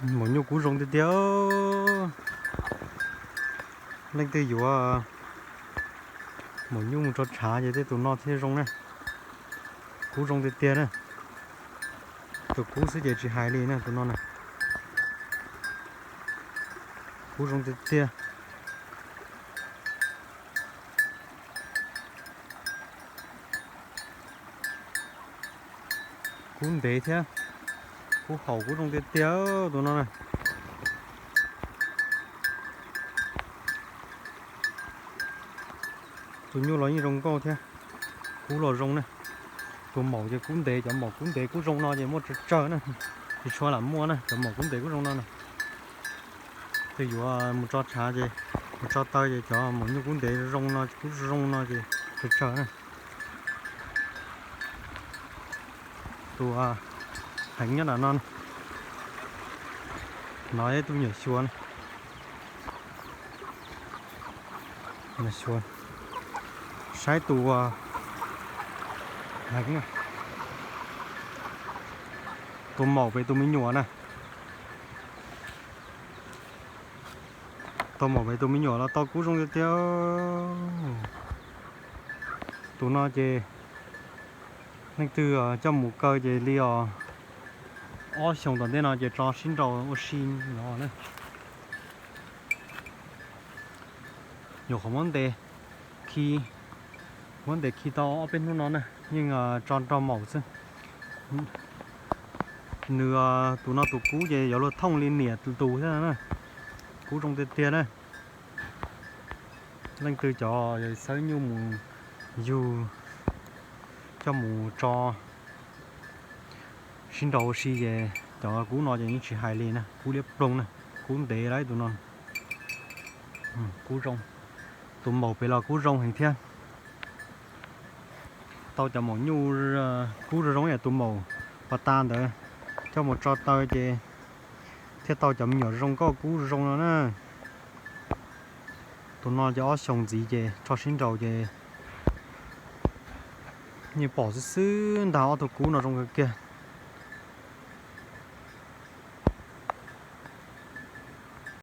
Maum nyuj kub zoo tiag tiag. Leej twg yuav maum nyuj mus tso tshav ces tej tus no thiaj zoo na. Kub zoo tiag tiag na. Tus kub xwb ces tsis hais li na, tus no na. Kub zoo tiag tiag. Kub ntev thiab, kub haum kub zoo tiag tiag tus no na. Tus nyuj los yeej zoo nkauj thiab, kub los zoo na. Tus maum ces kub ntev, cov maum kub ntev kub zoo no ces muaj tsawg tsawg na, tsis tshua lam muaj na, cov maum kub ntev kub zoo no na. Tus yuav mus tso tshav ces, mus tso taw ces cov maum nyuj kub ntev zoo no kub zoo no ces tsawg tsawg na. Tus heev nyob nram no, no ib tug nyuam xyuas, nyuam xyuas, saib tus heev, tus maum pem tus me nyuam na. Tau maum pem tus me nyuam los tau kub zoo tiag tiag. Tus no ces leej twg coj mus kaw ces li os ob xyoos tom ntej no ces tso sib nraus ua si no na. Nyuam qhuav muab ntes khi, muab ntes khi tau ob peb hnub no na, yeej tso nrog maum xwb. Nws tus no tus kub ces yuav luag thooj li niam tus thiab na. Kub zoo tiag tiag na. Leej twg cov xawb nyuj mus yug coj mus tso sib nraus ua si ces cov kub no ces yeej tsis hais li na, kub liab ploog na, kub ntev lawm tus no. Kub zoo, tus maum pem los kub zoo heev thiab. Tau cov maum nyuj kub zoo zoo ib yam tus maum pas tas ntawd coj mus tso taw ces thiaj tau cov me nyuam zoo nkauj kub zoo no na. Tus no ces ob xyoos ntxiv ces tso sib nraus ces yeej pom xwb xwb ntag, ob tug kub no zoo kawg kiag.